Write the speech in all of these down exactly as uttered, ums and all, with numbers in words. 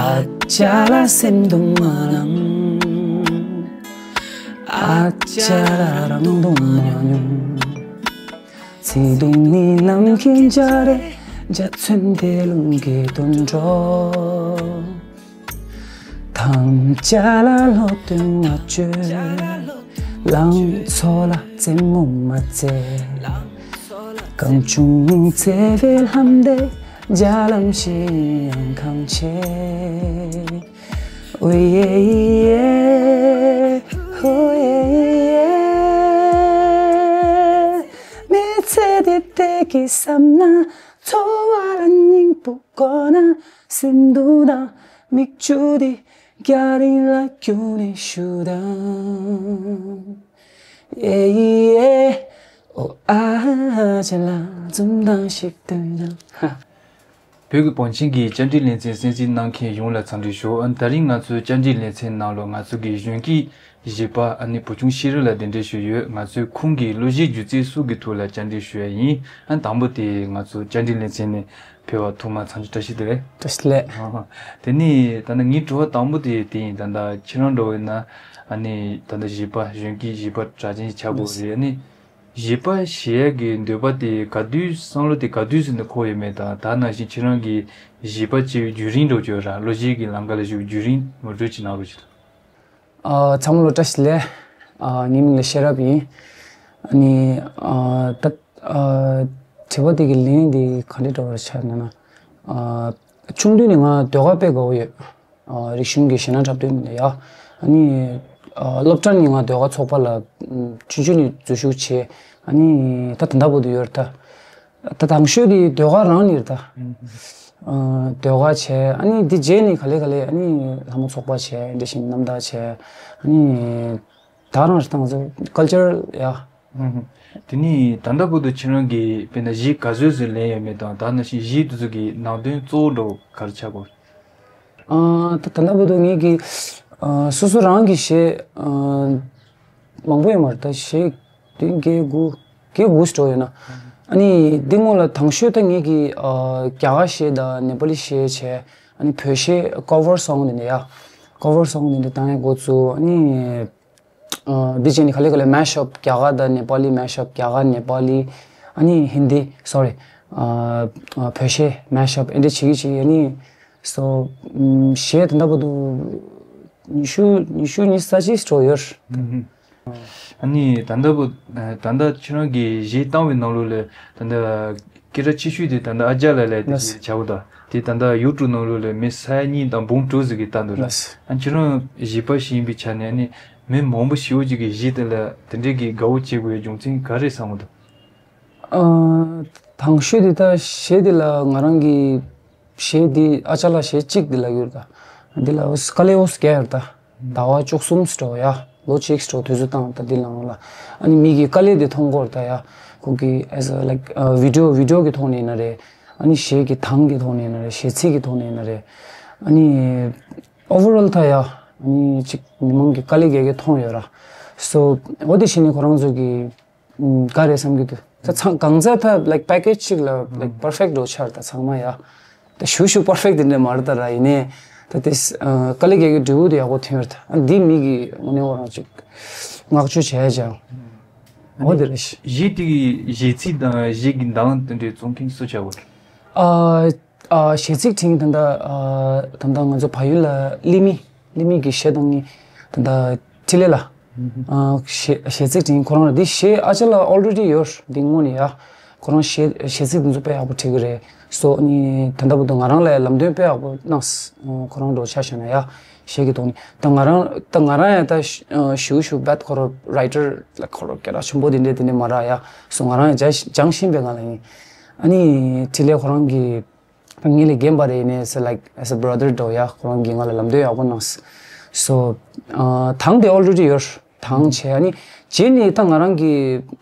ཨ་ཅག་ལ་སེམས་སྡུག་མ་ལངས། ཨ་ཅག་ལ་རང་སྡུག་མ་མྱོང་། བརྩེ་དུང་ནི་ནམ་མཁའི་འཇའ་རེ། འཇའ་ཚོན་དེ་རླུང་གིས་དུད་འགྲོ། ཐམས་ཅད་ལ་བློ་གཏད་མ་བཅོལ། ལང་ཚོ་ལ་རྩེད་མོ་མ་རྩེ། གང་བྱུང་བརྩེ་བའི་ལྷམ་དེ། རྒྱ་ལམ་ཞིག་ཡང་གང་ཆེ། ཨོ་ཡེ་ཡེ། ཨོ་ཡེ་ཡེ། མི་ཚེ་འདི་བདེ་གི་བསམ་ན། འཚོ་བ་ལ་སྙིང་པོ་དགོས་ན། སེམས་སྡུག་དང་མིག་ཆུ་དེ། རྒྱ་རིང་ལ་བསྐྱུར་ནས་ཞུ་དང་། ཨེ་ཡེ། ཨོ་ཨ་ཅག་ལ་འཛུམ་མདངས་ཤིག་སྟོན་དང་། བོད་ཀྱི་བང་ཆེན་གྱི་བཅར་འདྲི་ལེ་ཚན་གསན་གཟིགས་གནང་མཁན་ཡོངས་ལ་འཚམས་འདྲི་ཞུ། ཨ་ནི་ད་རིང་ང་ཚོའི་བཅར་འདྲི་ལེ་ཚན་ནང་ལ་ང་ཚོ་གི་གཞོན་སྐྱེས་གཞས་པ་ཨ་ནི་བུ་ཆུང་ཤེས་རབ་ལགས་གདན་འདྲེན་ཞུས་ཡོད། ང་ཚོས་ཁོང་གི་གླུ་གཞས་སྒྱུ་རྩལ་སོགས་ཀྱི་ཐོག་ལ་བཅར་འདྲི་ཞུ་ཡ་ཡིན། ཨ་ནི་དང་པོ་དེ་ང་ཚོ་བཅར་འདྲི་ལེ་ཚན་ནས་ཕེབས་པ་ཐོག་མར་འཚམས་འདྲི་བཀྲ་ཤིས་བདེ་ལེགས། བཀྲ་ཤིས་བདེ་ལེགས། ཨ་ཧ། དེ་ནས་ད་ནི་ངའི་དྲི་བ་དང་པོ་དེ་དེ་ཡིན། ད་ལྟ་ཁྱེད་རང་འདྲ་བོ་ཡིན་ན་ཨ་ནི་ད་ལྟ་གཞས་པ་གཞོན་སྐྱེས་གཞས་པ་གྲགས་ཅན་ཆགས་པ་རེད། ཨ་ནི་གཞས་པ་བྱེད་ཡ་གི་འདོད་པ་དེ་ག་དུས་བསམ་བློ་དེ་ག་དུས་ཟིན་ནས་འཁོར་ཡོད་མེད་དང་། ད་ནང་བཞིན་ཁྱེད་རང་གི་གཞས་པ་བྱེད་པའི་བརྒྱུད་རིམ་འདྲ་བོ་ཅིག་ཡོད་ར། གླུ་གཞས་ཀྱི་ལམ་ཁ་ལ་ཞུགས་བརྒྱུད་རིམ་ངོ་སྤྲོད་ཅིག་གནང་རོགས་བྱེད་དང་། ཨ་ཚང་མ་ལ་བཀྲ་ཤིས་བདེ་ལེགས། ཨ་ངའི་མིང་ལ་ཤེས་རབ་ཡིན། ཨ་ནི་ཨ་ད་ཨ་དྲི་བ་དེ་གི་ལན་དེ་ག་འདྲ་འདྲ་བོ་ཆགས་ན་ན། ཨ་ཆུང་དུས་ནས་ང་ཟློས་གར་དཔེ་དགའ་བོ་ཡོད། ཨ་རིག་གཞུང་གི་གཞས་སྣ་འཁྲབ་སྟོན་ཡ། ཨ་ནི་ཨ་སློབ་གྲྭ་ནས་ང་ཟློས་གར་ཚོགས་པ་ལ་ཨམ་ཆུང་ཆུང་ནས་འཛུལ་ཞུགས་བྱས། ཨ་ནི་ད་ད་ལྟ་བར་དུ་ཡོད་རེད་ད། ད་དང་ཤོས་དེ་ཟློས་གར་རང་ནས་རེད་ད། ཨ་ཟློས་གར་བྱས། ཨ་ནི་དེ་རྗེས་ནས་ག་ལེ་ག་ལེ་ཨ་ནི་ལྷ་མོ་ཚོགས་པ་བྱས། འདི་བཞིན་རྣམ་དག་བྱས། ཨ་ནི་ད་རང་རེད་ད་ང་ཚོ་ཀལ་ཅར་ཡ། ཨུ་ཧུ། དེ་ནས་ད་ལྟ་བར་དུ་ཁྱེད་རང་གིས་དཔེར་ན་གཞས་ག་ཚོད་ཙམ་ལེན་ཡོད་མེད་དང་། ད་ནང་བཞིན་གཞས་དེ་ཚོ་གི་ནང་དོན་གཙོ་བོ་འདྲ་བོ་ག་རེ་ཆགས་ཀྱི་ཡོད། ཨ་ད་ད་ལྟ་བར་དུ་ངེད་ཀྱིས་ཨ་སོ་སོ་རང་གི་གཞས་ཨ་མང་པོ་ཡོད་མ་རེད་ད། གཞས་བདུན་བརྒྱད་དགུ་བརྒྱད་དགུ་ཙམ་ཡོད་ན། ཨ་ནི་འདི་སྔོན་ལ་དང་ཤོས་ད་ངེད་ཀྱིས་ཨ་རྒྱ་གར་གཞས་དང་ནེ་པ་ལི་གཞས་བྱས། ཨ་ནི་བོད་གཞས་ཀོ་བར་སོང་དེ་འདྲ་ཡ། ཀོ་བར་སོང་དེ་འདྲ་བཏང་ཡ་འགོ་བཙུགས། ཨ་ནི། ཨ་འདི་བྱས་ནས་ག་ལེ་ག་ལེ་མེ་ཤ་ཨབ། རྒྱ་གར་དང་ནེ་པ་ལི་མེ་ཤ་ཨབ། རྒྱ་གར་ནེ་པ་ལི། ཨ་ནི་ཧིན་དི། སོ་རི། ཨ་ཨ་བོད་གཞས་མེ་ཤ་ཨབ་ཨེ་འདྲ་བྱེད་ཀྱི་བྱེད་ཀྱི། ཨ་ནི་སོ་ཨམ་གཞས་ད་ལྟ་བར་དུ་ཉི་ཤུ་ཉི་ཤུ་ཉི་ཤུ་རྩ་གཅིག་འགྲོ་ཡོད། ཨུ་ཧུ། ཨ་ནི་ད་ལྟ་བར་ད་ལྟ་ཁྱེད་རང་གིས་གཞས་བཏང་བའི་ནང་ལོགས་ལ་ད་ལྟ་སྐད་གྲགས་ཆེ་ཤོས་དེ་ད་ལྟ་ཨ་ཅག་ལགས་ལབ་དེ་ལགས། ཞིག་ཆགས་ཀྱི་འདུག། དེ་ད་ལྟ་ཡུ་ཊུབ་ནང་ལོགས་ལ་མི་ས་ཡ་གཉིས་དང་འབུམ་དྲུག་ཟིག་གིས་བལྟས་འདུག་ར། ལགས། ཨ་ཁྱེད་རང་གཞས་པ་ཞིག་ཡིན་པའི་ཆ་ནས་ཨ་ནི་མི་མང་པོ་ཞེ་པོ་ཅིག་གིས་གཞས་དེ་ལ་དེ་འདྲའི་གི་དགའ་བོ་བྱེད་དགོས་པའི་རྒྱུ་མཚན་ག་རེ་བསམ་གྱི་འདུག། ཨ་དང་ཤོས་དེ་ད་གཞས་དེ་ལ་ང་རང་གི་གཞས་འདི་ཨ་ཅག་ལགས་གཞས་གཅིག་འདི་ལ་ཡོད་ད། འདི་ལ་དཀའ་ལས་འོ་སྐྱེ་ཡོད་ད། ཟླ་བ་བཅུ་གསུམ་འགྲོ་ཡ། ལོ་གཅིག་འགྲོ་དུས་ཚོད་བཏང་ད་འདི་ལ་ལ། ཨ་ནི་མི་གི་དཀའ་ལས་དེ་མཐོང་གོ་ད་ཡ། ཁོང་གི་as a like video video གི་ཐོག་ནས་ཡིན་ན་རེད། ཨ་ནི་གཞས་ཀྱི་གདངས་ཀྱི་ཐོག་ནས་ཡིན་ན་རེད། གཞས་ཚིག་གི་ཐོག་ནས་ཡིན་ན་རེད། ཨ་ནི་overall ད་ཡ། ཨ་ནི་ཅིག་མི་མང་གི་དཀའ་ལས་རྒྱག་གི་མཐོང་ཡོད་ར། so འོ་དེ་བྱས་ནས་ཁོ་རང་ཚོ་གི་ཨུམ་ག་རེ་བསམ་གྱི་འདུག། ད་ཚང་གང་ཚ་ད་like package གཅིག་ལ་like perfect འགྲོ་ཆར་ད་ཚང་མ་ཡ། ད་ཞུ་ཞུ་perfect དེ་འདྲ་མ་རེད་ད་ར། ཡིན་ནའི་ད་དེ་ཨ་དཀའ་ལས་རྒྱག་གི་འབྲས་བུ་དེ་ཡག་པོ་ཐོན་ཡོད་ད། ཨ་འདི་མི་གི་དངོས་གནས་ཁོ་རང་ཅིག་བསྔགས་བརྗོད་བྱས་ཀྱང་། འོ་དེ་རེད་ཤི། གཞས་དེ་གི་གཞས་ཚིག་དང་གཞས་ཀྱི་གདངས་དེ་འདྲའི་བཙོང་མཁན་སུ་བྱ་བ་རེད། ཨ། ཨ་གཞས་ཚིག་བྲིས་ད་ལྟ་ཨ་ད་ལྟ་ང་ཚོ་བལ་ཡུལ་ལ་ལི་མི་ལི་མི་གི་གཞས་བཏང་མཁན་ད་ལྟ་ཐི་ལེ་ལ་ཨ་གཞས་གཞས་ཚིག་བྲིས། ཁོ་རང་ལ་འདི་གཞས་ཨ་ཅག་ལགས་already ཡོད། འདི་སྔོན་ནས་ཡ་ཁོ་རང་གཞས་གཞས་ཚིག་འདི་ཚོ་དཔེ་ཡག་པོ་བྲིས་གི་རེད། སོ་ནི་ད་ལྟ་བར་དུ་ང་རང་ལ་ལམ་སྟོན་དཔེ་ཡག་པོ་གནང་། ཁོ་རང་འགྲོ་ཆ་བཞག་ན་ཡ་གཞས་ཀྱི་ཐོག་ནས་ད་ང་རང་ད་ང་རང་ཡང་ད་ཞུ་ཞུ་བད་ཁོ་རང་writer ལ་ཁོ་རང་སྐད་གྲགས་ཆེན་པོ་དེ་འདྲས་དེ་འདྲས་མ་རག་ཡ། སོ་ང་རང་ཡང་སྦྱང་སྦྱང་བཞིན་པའི་ང་ལ་ཡིན། ཨ་ནི་ཐི་ལེ་ཁོ་རང་གི་ངེད་ལས་རྒན་པ་རེད། ཡིན་ནའི་like as a brother འདྲ་ཡ། ཁོ་རང་གིས་ང་ལ་ལམ་སྟོན་ཡག་པོ་གནང་། so ཨ་གདངས་དེ་already ཡོད། གདངས་བྱས། ཨ་ནི་རྗེས་ནས་ད་ང་རང་གི་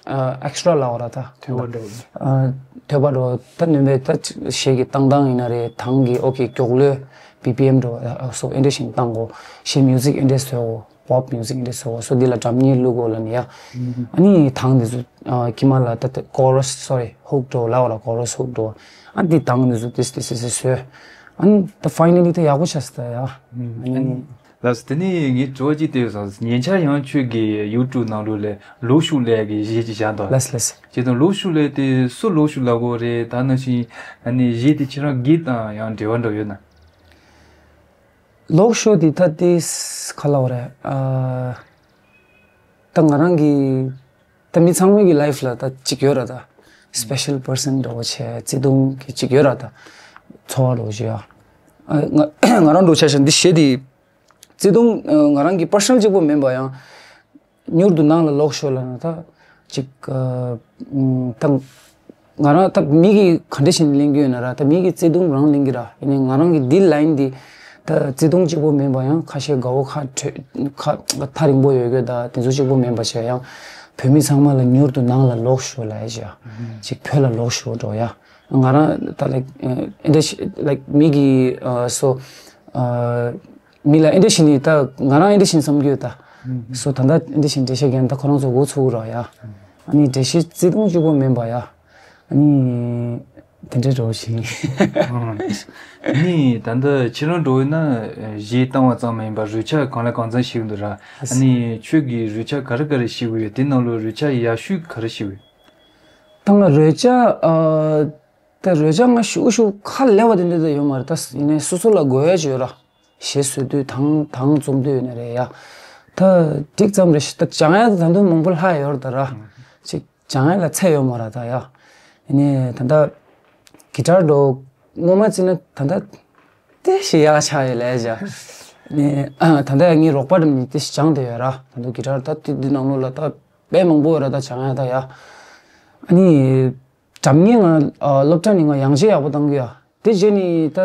ཨ་extra ལབ་དགོས་ར་ད། ཐོས་པ་འདྲ་བོ། ཨ་ཐོས་པ་འདྲ་བོ་ད་ནུས་པའི་ད་གཞས་ཀྱི་བཏང་སྟངས་ཡིན་ན་རེད། གདངས་ཀྱི་ཨོ་ཁེ་མགྱོགས་ལོས་བི་པི་ཨེམ་འདྲ་བོ་སོ་ཨེ་འདྲ་ཞིག་བཏང་དགོས། གཞས་music ཨེ་འདྲ་བཟོས་དགོས། pop music ཨེ་འདྲ་བཟོས་དགོས། སོ་འདི་ལ་སྒྲ་སྙན་བླུག་དགོས་ལབ་ནས་ཡ། ཨ་ནི་གདངས་འདི་ཚོ་ཨ་དཀྱིལ་མ་ལ་ད་ད་chorus sorry hook འདྲ་བོ་ལབ་དགོས་ར། chorus hook འདྲ་བོ། ཨ་འདི་གདངས་འདི་ཚོ་ཏིས་ཏིས་ཏིས་ཏིས་བཟོས། ཨ་ནི་ད་ཕའི་ནལ་ལི་ད་ཡག་པོ་ཆགས་སོང་ད་ཡ། ཨ་ནི། ལགས་སོ། དེ་ནས་ངས་དྲི་བ་གཅིག་དེ་ཡོད་སོང་། ཉེ་ཆར་ཡང་ཁྱོད་ཀྱི་ཡུ་ཊུབ་ནང་ལོགས་ལ་ལོག་ཤོག་ལབ་ཡག་གི་གཞས་ཅིག་བཞག་འདུག་ལགས་སོ་ལགས་སོ། བྱས་ཙང་ལོག་ཤོག་ལབ་དེ་སུ་ལོག་ཤོག་ལབ་དགོས་རེད། ད་ནང་བཞིན་ཨ་ནི་གཞས་དེ་ཁྱེད་རང་སྒེར་དང་ཡང་འབྲེལ་བ་འདྲ་ཡོད་ན། ལོག་ཤོག་དེ་ད་དེ་ག་ལབ་དགོས་རེད། ཨ། ད་ང་རང་གི་ད་མི་ཚང་མའི་གི་ལའིཕ་ལ་ད་གཅིག་ཡོད་ར་ད། སི་པེ་ཤལ་པར་སན་འདྲ་བོ་བྱས་བརྩེ་དུང་གི་གཅིག་ཡོད་ར་ད། ཚོར་བ་འདྲ་བོ་ཞིག་ཡོད། ཨ། ང་ང་རང་འདྲ་བོ་ཆ་བཞག་ན་འདི་གཞས་དེ་བརྩེ་དུང་ང་རང་གི་པར་སོ་ནལ་གཅིག་པོ་མིན་པ་ཡང་། མྱུར་དུ་ནང་ལ་ལོག་ཤོག་ལབ་ན་ད་ཅིག་ཨ། ད་ང་རང་ད་མི་གིས་ག་འདྲ་བྱས་ནས་ལེན་གྱི་ཡོད་ན་ར། ད་མི་གིས་བརྩེ་དུང་རང་ལེན་གྱི་ར། ཡིན་ནའི་ང་རང་གི་འདི་ལའིན་འདི་ད་བརྩེ་དུང་གཅིག་པོ་མིན་པ་ཡང་ཁ་ཤས་དགའ་བོ་ཁ་འཕྲོད་ཁ་ཐག་རིང་པོ་ཡོད་རྒྱུ་ད་དེ་ཚོ་གཅིག་པོ་མིན་པ་བྱས་ཡང་། བོད་མི་ཚང་མ་ལ་མྱུར་དུ་ནང་ལ་ལོག་ཤོག་ལབ་ཡ་བྱས་ཡ། ཅིག་བོད་ལ་ལོག་ཤོག་འགྲོ་ཡ། ང་རང་ད་ལའིཀ་ཨ། ཨེ་འདྲ་ཞིག་ལའིཀ་མི་གིས་ཨ། སོ་ཨ། མི་ལ་ཨེ་འདྲ་བྱས་ནས་ད་ང་རང་ཨེ་འདྲ་བྱས་ནས་བསམ་གྱི་ཡོད་ད། སོ་ད་ལྟ་ཨེ་འདྲ་བྱས་ནས་འགྲེལ་བཤད་རྒྱག་ན་ད་ཁོ་རང་ཚོ་མགོ་ཚོས་ཀྱི་རེད་ཡ། ཨ་ནི་འགྲེལ་བཤད་བརྩེ་དུང་གཅིག་པོ་མིན་པ་ཡ། ཨ་ནི་དེ་འདྲའི་འདྲ་བོ་ཞིག་ཨ་ནི་ད་ལྟ་ཁྱེད་རང་འདྲ་བོ་ཡིན་ན་གཞས་བཏང་བ་ཙམ་མ་ཡིན་པར་རོལ་ཆ་གང་ལ་གང་འཚམ་ཤེས་ཀྱི་འདུག་ར། ཨ་ནི་ཁྱོད་ཀྱིས་རོལ་ཆ་ག་རེ་ག་རེ་ཤེས་ཀྱི་ཡོད། དེ་ནང་ལོགས་རོལ་ཆ་ཡག་ཤོས་ག་རེ་ཤེས་ཀྱི་ཡོད། ད་ང་རོལ་ཆ་ཨ། ད་རོལ་ཆ་ང་ཞུ་ཞུ་ཁ་ལས་པ་དེ་འདྲ་ད་ཡོད་མ་རེད། ད་ཡིན་ནའི་སོ་སོ་ལ་དགོས་ཡ་ཅིག་ཡོད་ར། གཞས་བཟོ་དུས་དང་དང་རྩོམ་དུས་ཡོད་ན་རེད་ཡ། ད་འགྲིག་ཙམ་རེད་ཤག་ད་སྦྱང་ཡ་ད་དུང་མང་པོ་ལྷག་ཡོད་རེད་ད་ར། ཅིག་སྦྱང་ཡ་ལ་ཚད་ཡོད་མ་རེད་ད་ཡ། ཡིན་ནའི་ད་ལྟ་གི་ཊར་འདྲ་བོ་སྔོན་མ་བརྩིས་ན་ད་ལྟ་ཏོག་ཙམ་ཡག་ཆགས་ཡོད་ལབ་བྱས། ཡིན་ནའི་ད་ལྟ་ཡ་ངའི་རོགས་པ་འདྲ་མི་ཏོག་ཙམ་སྦྱངས་བསྡད་ཡོད་ར། ད་དུང་གི་ཊར་ད་དེ་འདི་ནང་ལོགས་ལ་ད་དཔེ་མང་པོ་ཡོད་ར་ད་སྦྱང་ཡ་ད་ཡ། ཨ་ནི། སྒྲ་སྙན་ང་ཨ། སློབ་གྲྭ་ནས་ང་ཡང་ཆེས་ཡག་པོ་བཏང་གི་ཡ། དེ་རྗེས་ནས་ད་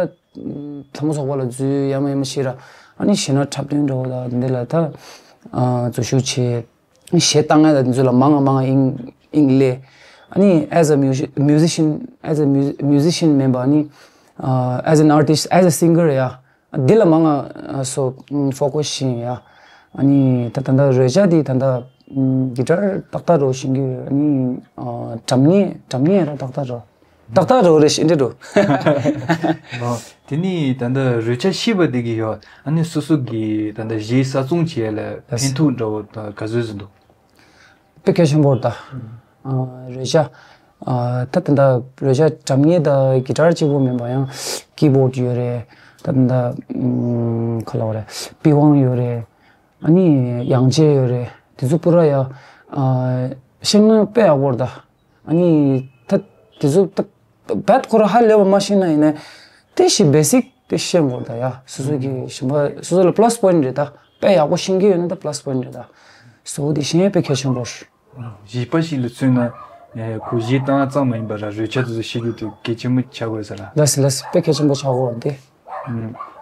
ལྷ་མོ་ཚོགས་པ་ལ་འཛུལ་ཡ་མ་ཡ་མ་ཤེས་ར། ཨ་ནི་གཞས་སྣ་འཁྲབ་སྟོན་འདྲ་བོ་དང་འདི་ལ་ད་ཨ། འཛུལ་ཞུགས་བྱས། གཞས་བཏང་ཡ་དང་འདི་ཚོ་ལ་མང་ང་མང་ང་དབྱིངས་དབྱིངས་སླེབས། ཨ་ནི་as a music- musician, as a mu- musician མིན་པ་ཨ་ནི་ཨ། as an artist, as a singer ཡ། འདི་ལ་མང་ང་སོ་ཕོ་ཀས་བྱས་ཡ། ཨ་ནི་ད་ད་ལྟ་རོལ་ཆ་འདི་ད་ལྟ་གི་ཊར་ཏག་ཏག་འདྲ་བོ་ཤེས་ཀྱི་ཡོད། ཨ་ནི་ཨ། སྒྲ་སྙན་སྒྲ་སྙན་ར་ཏག་ཏག་འདྲ་བོ་ཏག་ཏག་འདྲ་བོ་རེད་ཤེས་འདྲ་འདྲ་བོ། ཨོ། དེ་ནས་ད་ལྟ་རོལ་ཆ་ཤེས་པ་འདི་གིས་ཡོད། ཨ་ནི་སོ་སོ་གི་ད་ལྟ་གཞས་གསར་རྩོམ་བྱེད་ཡ་ལ་ཕན་ཐོགས་འདྲ་བོ་ད་ག་ཚོད་ཙམ་འདུག་དཔེ་གལ་ཆེན་པོ་རེད་ད། ཨ། རོལ་ཆ། ཨ། ད་ད་ལྟ་རོལ་ཆ་སྒྲ་སྙན་དང་གི་ཊར་གཅིག་པོ་མིན་པ་ཡང་ཀི་བོཌ་ཡོད་རེད། ད་ད་ལྟ་ཨམ། ག་ལབ་དགོས་རེད། པི་ཝང་ཡོད་རེད། ཨ་ནི་ཡང་ཆེས་ཡོད་རེད། དེ་ཚོ་པུ་ར་ཡ། ཨ། ཤེས་ན་དཔེ་ཡག་པོ་རེད་ད། ཨ་ནི་ད་དེ་ཚོ་ད་རྦད་ཁོ་རང་ཧ་ལས་པ་མ་ཤེས་ན་ཡིན་ནའི་ཏོག་ཙམ་བེ་སིག་དེ་ཤེས་དགོས་རེད་ད་ཡ། སོ་སོ་གི་གཞན་པ་སོ་སོ་ལ་པ་ལ་སི་པོ་ཡིན་ཊི་རེད་ད། དཔེ་ཡག་པོ་ཤེས་ཀྱི་ཡོད་ན་ད་པ་ལ་སི་པོ་ཡིན་ཊི་རེད་ད། སོ་དེ་ཤེས་ཡ་དཔེ་གལ་ཆེན་པོ་རེད། གཞས་པ་ཞིག་ལ་མཚོན་ན། ཨེ། ཁོ་གཞས་བཏང་ཙམ་མ་ཡིན་པར་རོལ་ཆ་དེ་ཚོ་ཤེས་རྒྱུ་དེ་གལ་ཆེན་པོ་ཆགས་དགོས་ས་རེད། ལགས་སོ་ལགས་སོ། དཔེ་གལ་ཆེན་པོ་ཆགས་དགོས་རེད་དེ།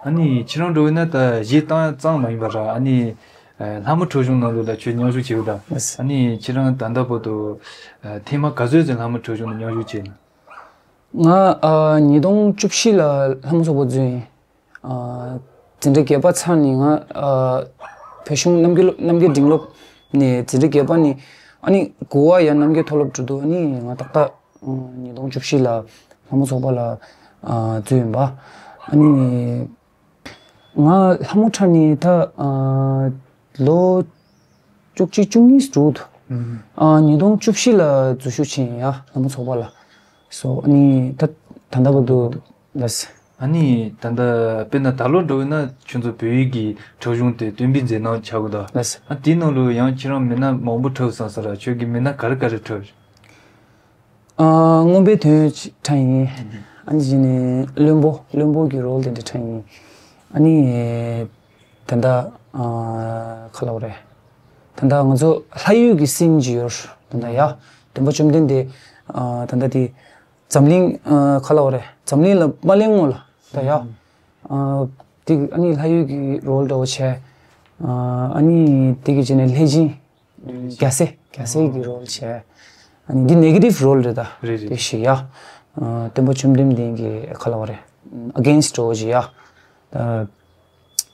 ཨ་ནི་ཁྱེད་རང་འདྲ་བོ་ཡིན་ན་ད་གཞས་བཏང་ཙམ་མ་ཡིན་པར་ཨ་ནི་ཨེ། ལྷ་མོ་འཁྲབ་གཞུང་ནང་ལོགས་ལ་ཁྱོད་མཉམ་ཞུགས་བྱེད་ཀྱི་ད། ལགས་སོ། ཨ་ནི་ཁྱེད་རང་ད་ལྟ་བར་དུ་ཨེ། ཐེངས་མ་ག་ཚོད་ཙམ་ལྷ་མོ་འཁྲབ་གཞུང་ནང་མཉམ་ཞུགས་བྱས་ན། ང་ཨ། ཉིས་སྟོང་བཅུ་བཞི་ལ་ལྷ་མོ་ཚོགས་པ་འཛུལ་ཡིན། ཨ། འཛིན་གྲྭ་བརྒྱད་པ་ཚར་ནས་ང་ཨ། བོད་གཞུང་རྣམ་རྒྱལ་རྣམ་རྒྱལ་སྒྲིང་སློབ་ནས་འཛིན་གྲྭ་བརྒྱད་པ་ནས་ཨ་ནི་གོ་བ་ཡ་རྣམ་རྒྱལ་མཐོ་སློབ་འགྲོ་དུས་ཨ་ནི་ང་ཏག་ཏག་ཨ། ཉིས་སྟོང་བཅུ་བཞི་ལ་ལྷ་མོ་ཚོགས་པ་ལ་ཨ། འཛུལ་ཡིན་པ། ཨ་ནི་ང་ལྷ་མོ་འཁྲབ་ནས་ད་ཨ། ལོ་བཅུ་གཅིག་བཅུ་གཉིས་འགྲོ་འདུག་ཨ། ཉིས་སྟོང་བཅུ་བཞི་ལ་འཛུལ་ཞུགས་བྱས་ཡིན་ཡ་ལྷ་མོ་ཚོགས་པ་ལ། སོ་ཨ་ནི་ད་ད་ལྟ་བར་དུ་ལགས། ཨ་ནི་ད་ལྟ་དཔེར་ན་ད་ལོ་འདྲ་བོ་ཡིན་ན་ཁྱོད་ཚོ་བོད་ཡིག་གི་འཁྲབ་གཞུང་དེ་སྟོན་པའི་མཛད་རྣམ་ཆགས་ཀྱི་འདུག་ལགས། ཨ་དེའི་ནང་ལོགས་ཡང་ཁྱེད་རང་མི་སྣ་མང་པོ་འཁྲབ་སོང་ས་ར། ཁྱོད་ཀྱིས་མི་སྣ་ག་རེ་ག་རེ་འཁྲབ། ཨ། རྔོན་པའི་དོན་འཁྲབ་ཡིན། ཨ་ནི་གཞི་ནས་བློན་པོ་བློན་པོ་གི་རོལ་དེ་འདྲ་འཁྲབ་ཡིན། ཨ་ནི་ད་ལྟ་ཨ། ག་ལབ་དགོས་རེད། ད་ལྟ་ང་ཚོ་ལྷ་ཡུལ་གྱི་སིན་ཅིག་ཡོད་རེད། ད་ལྟ་ཡ། སྟོན་པ་བཅོམ་ལྡན་འདས་ཨ། ད་ལྟ་དེ་འཛམ་གླིང་ཨ། ག་ལབ་དགོས་རེད། འཛམ་གླིང་ལ་མ་གླེང་སྔོན་ལ་ད་ཡ། ཨ། དེ་ཨ་ནི་ལྷ་ཡུལ་གྱི་རོལ་འདྲ་བོ་བྱས། ཨ། ཨ་ནི་དེ་གི་རྗེས་ནས་ལྷས་སྦྱིན། རྒྱལ་སྲས་རྒྱལ་སྲས་ཀྱི་རོལ་བྱས། ཨ་ནི་འདི་ནེ་གེ་ཊིབ་རོལ་རེད་ད། རེད་རེད། དེ་ཞིག་ཡ། ཨ། སྟོན་པ་བཅོམ་ལྡན་འདས་ཀྱི་ག་ལབ་དགོས་རེད། ཨ་གེན་སི་ཊི་འདྲ་བོ་ཞིག་ཡ།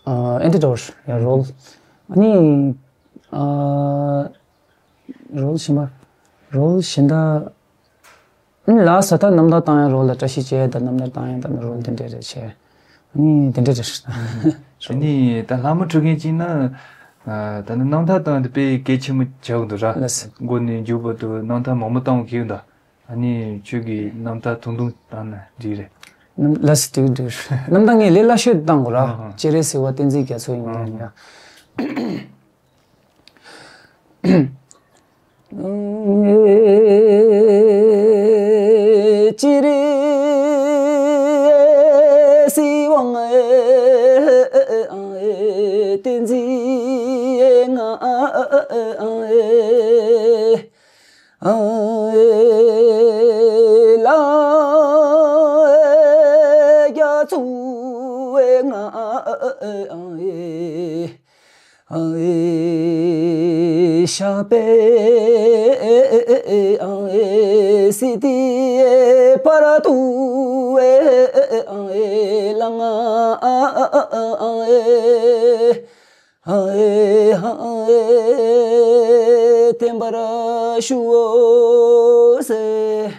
ཨ། ཨེན་ཊི་ཌོཊ་ཡ་རོལ། ཨ་ནི་ཨ། རོལ་གཞན་པ། རོལ་གཞན་དག་ཨ་ནི་ལ་ས་ད་རྣམ་ཐར་བཏང་ཡ་རོལ་ལ་བཀྲ་ཤིས་བཅས་ད་རྣམ་ཐར་བཏང་ཡ་ད་ནི་རོལ་དེ་འདྲས་རེད་བྱས། ནི་དེ་འདྲ་རེད། དེ་ནི་ད་ལྷ་མོ་འཁྲབ་མཁན་གཅིག་ན། ད་ནི་རྣམ་ཐར་བཏང་དེ་དཔེ་གལ་ཆེན་པོ་ཆགས་འདུག་ར། ལགས་སོ། མགོ་ནས་མཇུག་བར་དུ་རྣམ་ཐར་མང་པོ་བཏང་གི་ཡོད་ད། ཨ་ནི་ཁྱོད་ཀྱི་རྣམ་ཐར་ཐུང་ཐུང་བཏང་ན་འགྲིག་རེད། རྣམ་ལགས་སོ། འགྲིག་འགྲིག་རྣམ་ཐར་ངས་ལས་སླ་ཤོས་བཏང་དགོས་ར། ཨ་ཧ། སྤྱན་རས་གཟིགས་དབང་བསྟན་འཛིན་རྒྱ་མཚོ་ཡིན་ན་ཡང་། སྤྱན་རས་གཟིགས་དབང་བསྟན་འཛིན་ང་། ལ་རྒྱ་མཚོ་ང་། ཤ་པེ་སི་ཏི་པར་དུ་ལང་། བསྟན་པར་ཞུའོ་ཟེར།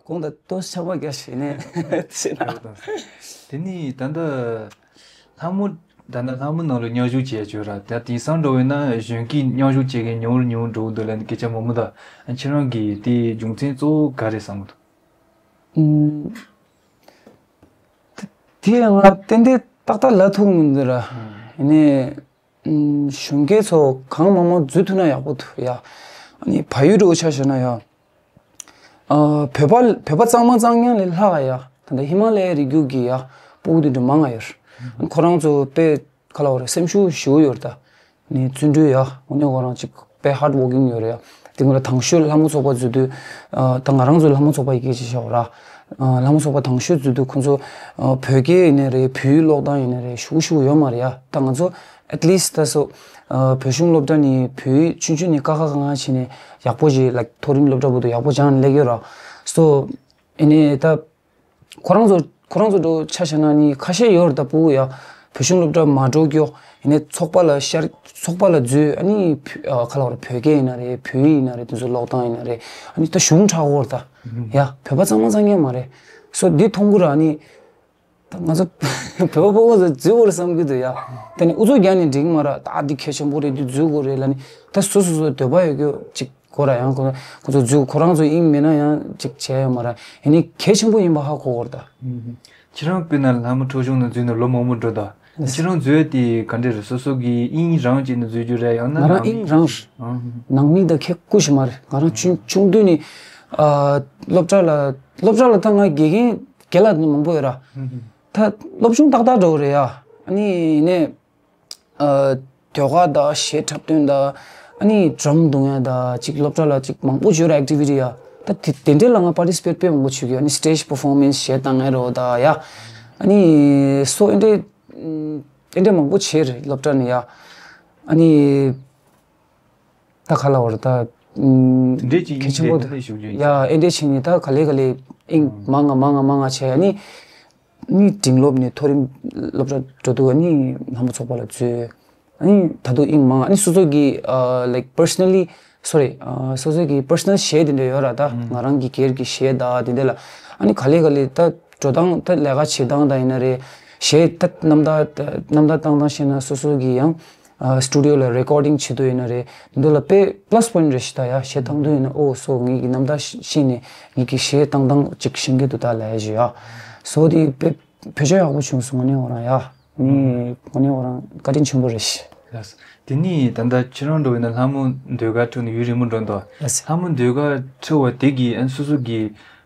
གོང་དུ་ཏོག་ཙམ་ཆག་པ་རྒྱག་ཞིག་ནས་ཟེར་ན། དེ་ནི་ད་ལྟ་ལྷ་མོ་ད་ལྟ་ལྷ་མོ་ནང་ལ་མཉམ་ཞུགས་བྱས་ཡོད་ར། ད་དེང་སང་འགྲོ་བས་ན་གཞོན་སྐྱེས་མཉམ་ཞུགས་བྱེད་མཁན་ཉུང་རུ་ཉུང་རུ་འགྲོ་གི་འདུག་ལབ་ནས་སྐད་ཆ་མང་པོ་འདུག་ཁྱེད་རང་གིས་དེའི་རྒྱུ་མཚན་གཙོ་བོ་ག་རེ་བསམ་གི་འདུག་ཨུམ། དེ་ང་ཏན་ཏན་ཏག་ཏག་ལབ་ཐུབ་མི་འདུག་ར། ཨུམ། ཡིན་ནའི། ཨུམ། གཞོན་སྐྱེས་ཚོ་གང་མང་མང་འཛུལ་ཐུབ་ན་ཡག་པོ་འདུག་ཡ། ཨ་ནི་བལ་ཡུལ་འདྲ་བོ་ཆ་བཞག་ན་ཡ། ཨ། བོད་པ་བོད་པ་གཙང་མ་གཙང་རྐྱང་ལས་ལྷག་ཡ། ད་ལྟ་ཧི་མ་ལ་ཡའི་རི་རྒྱུད་ཀྱི་ཡ་སྤུ་གུ་དེ་འདྲ་མང་ང་ཡོད། ཁོ་རང་ཚོ་དཔེ་ག་ལབ་དགོས་རེད། སེམས་ཤུགས་ཞེ་པོ་ཡོད་རེད་ད། ནི་བརྩོན་འགྲུས་ཡ། དངོས་གནས་ཁོ་རང་ཅིག་དཔེ་ཧར་ཌི་ཝོར་ཀིང་ཡོད་རེད་ཡ། དེ་སྔོན་ལ་དང་ཤོས་ལྷ་མོ་ཚོགས་པ་འཛུལ་དུས། ཨ། ད་ང་རང་ཚོ་ལྷ་མོ་ཚོགས་པ་ཡི་གེ་ཅིག་བཞག་ར། ཨ། ལྷ་མོ་ཚོགས་པ་དང་ཤོས་འཛུལ་དུས་ཁོ་ཚོ། ཨ། བོད་སྐད་ཡིན་ནའི་རེད། བོད་ཡིག་ཀློག་སྟངས་ཡིན་ནའི་རེད། ཞེ་པོ་ཞེ་པོ་ཡོད་མ་རེད་ཡ། ད་ང་ཚོ་ཨེཊ་ལིསཊ་ད་སོ། ཨ། བོད་གཞུང་སློབ་གྲྭ་ནས་བོད་ཡིག་ཆུང་ཆུང་ནས་ཀ་ཁ་ག་ང་བྱས་ནས་ཡག་པོ་ཞིག་ལའིཀ་མཐོ་རིམ་སློབ་གྲྭ་བར་དུ་ཡག་པོ་སྦྱངས་ནས་སླེབས་ཡོད་ར། སོ། ཨ་ནི་ད། ཁོ་རང་ཚོ་ཁོ་རང་ཚོ་འདྲ་བོ་ཆ་བཞག་ན་ནི་ཁ་ཤས་ཡོད་རེད་ད། སྤུ་གུ་ཡ། བོད་གཞུང་སློབ་གྲྭ་མ་འགྲོ་རྒྱུ། ཡིན་ནའི་ཚོགས་པ་ལ་ཤར་ཚོགས་པ་ལ་འཛུལ། ཨ་ནི་བོད་ཨ། ག་ལབ་དགོས་རེད། བོད་སྐད་ཡིན་ན་རེད། བོད་ཡིག་ཡིན་ན་རེད། དེ་ཚོ་ཀློག་སྟངས་ཡིན་ན་རེད། ཨ་ནི་ད་གཞུང་དྲག་པོ་རེད་ད། ཡ། བོད་པ་གཙང་མ་གཙང་རྐྱང་མ་རེད། སོ་འདི་མཐོང་གི་ར། ཨ་ནི་ད་ང་ཚོ་བོད་པ་སྤུ་གུ་ཚོ་འཛུལ་དགོས་རེད་བསམ་གྱི་འདུག་ཡ། དེ་ནི་ཨུ་ཚུགས་རྒྱག་ནས་འགྲིག་གི་མ་རེད། ད་འདི་གལ་ཆེན་པོ་རེད། འདི་འཛུལ་དགོས་རེད་ལབ་ནི། ད་སོ་སོ་སོ་འདོད་པ་ཡོད་རྒྱུ་ཅིག་དགོས་ར། ཡང་ཁོ་ཁོ་ཚོ་འཛུལ། ཁོ་རང་ཚོ་དབྱིངས་མེད་ན་ཡང་ཅིག་བྱས་ཡོད་མ་རེད། ཡིན་ནའི་གལ་ཆེན་པོ་ཡིན་པ་ཧ་གོ་དགོས་རེད་ད། ཁྱེད་རང་དཔེར་ན་ལྷ་མོ་འཁྲབ་གཞུང་ནང་འཛུལ་ནས་ལོ་མང་པོ་འགྲོ་ད། ཁྱེད་རང་འཛུལ་དེ་ག་འདྲ་རེད། སོ་སོ་གི་དབྱིངས་རང་བྱས་ནས་འཛུལ་རྒྱུ་རེད། ཡང་ན་ང་རང་ནང་དབྱིངས་རང་རེད། ཨང་། ནང་མི་དང་ཁེ་ཁུ་ཞིག་མ་རེད། ང་རང་ཆུང་ཆུང་དུས་ནས། ཨ། སློབ་གྲྭ་ལ་སློབ་གྲྭ་ལ་ད་ང་དགེ་རྒན་རྒན་ལགས་མང་པོ་ཡོད་ར། ད་སློབ་ཆུང་ཏག་ཏག་འདྲ་བོ་རེད་ཡ། ཨ་ནི་ཡིན་ནའི། ཨ། ཟློས་གར་དང་གཞས་འཁྲབ་སྟོན་དང་། ཨ་ནི་ཌྲམ་རྡུང་ཡ་དང་། ཅིག་སློབ་གྲྭ་ལ་ཅིག་མང་པོ་ཡོད་ར། ཨེག་ཊི་བི་ཊི་ཡ། ད་དེ་དེ་འདྲའི་ལ་ང་པར་ཊི་སི་པེཊ་དཔེ་མང་པོ་བྱེད་ཀྱི་ཡོད། ཨ་ནི་སི་ཊེཇ་པར་ཕོར་མེན་སི་གཞས་བཏང་ཡ་རོ་ད་ཡ། ཨ་ནི་སོ་ཨེ་འདྲའི་ཨེ་འདྲའི་མང་པོ་བྱས་རེད་སློབ་གྲྭ་ནས་ཡ། ཨ་ནི། ད་ག་ལབ་དགོས་རེད་ད། ཨུམ། དེ་འདྲས་ཅིག་གལ་ཆེན་པོ་ཡིན་དེ་འདྲས་ཞུ་རྒྱུ་ཡིན། ཡ། ཨེ་འདྲས་བྱས་ནས་ད་ག་ལེ་ག་ལེ་དབྱིངས་མང་ང་མང་ང་མང་ང་བྱས། ཨ་ནི་ནི་འབྲིང་སློབ་ནས་མཐོ་རིམ་སློབ་གྲྭ་འགྲོ་དུས་ཨ་ནི་ལྷ་མོ་ཚོགས་པ་ལ་འཛུལ། ཨ་ནི་ད་དུང་དབྱིངས་མང་ང་། ཨ་ནི་སོ་སོ་གི་ཨ། ལའིཀ་པར་སོ་ན་ལི། སོ་རི། ཨ། སོ་སོ་གི་པར་སོ་ན་ལ་གཞས་དེ་འདྲ་ཡོད་ར། ད་ང་རང་གི་སྒེར་གྱི་གཞས་དང་དེ་འདྲ་ལ། ཨ་ནི་ག་ལེ་ག་ལེ་ད་འགྲོ་སྟངས་ད་ལས་ཀ་བྱེད་སྟངས་དང་ཡིན་ན་རེད། གཞས་ད་རྣམ་ཐར་རྣམ་ཐར་བཏང་སྟངས་བཤད་ན་སོ་སོ་གི་ཡང་། ཨ། སི་ཊུ་ཌི་ཡོ་ལ་རེ་ཀོར་ཌིང་བྱེད་དུས་ཡིན་ན་རེད། འདི་ལ་དཔེ་པ་ལ་སི་པོ་ཡིན་རེད་ཤི་ད་ཡ། གཞས་བཏང་དུས་ཡིན་ན་ཨོ་སོ་ངེད་ཀྱི་རྣམ་ཐར་ཤེས་ནས་ངེད་ཀྱི་གཞས་བཏང་སྟངས་ཅིག་ཤེས་ཀྱི་འདུག་ད་ལབ་ཡ་ཞུ་ཡ། སོ་དེ་དཔེ་བོད་ཆས་ཡག་པོ་བྱུང་སོང་། དངོས་གནས་ཁོ་རང་ཡ། ནི་དངོས་གནས་ཁོ་རང་བཀའ་དྲིན་ཆེན་པོ་རེད་ཤི། ལགས་སོ། དེ་ནི་ད་ལྟ་ཁྱེད་རང་འགྲོ་བས་ན་ལྷ་མོ་ཟློས་གར་ཁྲོད་ནས་ཡུན་རིང་པོ་འགྲོ་འདུག་ལགས་སོ། ལྷ་མོ་ཟློས་གར་ཁྲོད་བ་དེ་གི་ཨན་སོ་སོ་གི་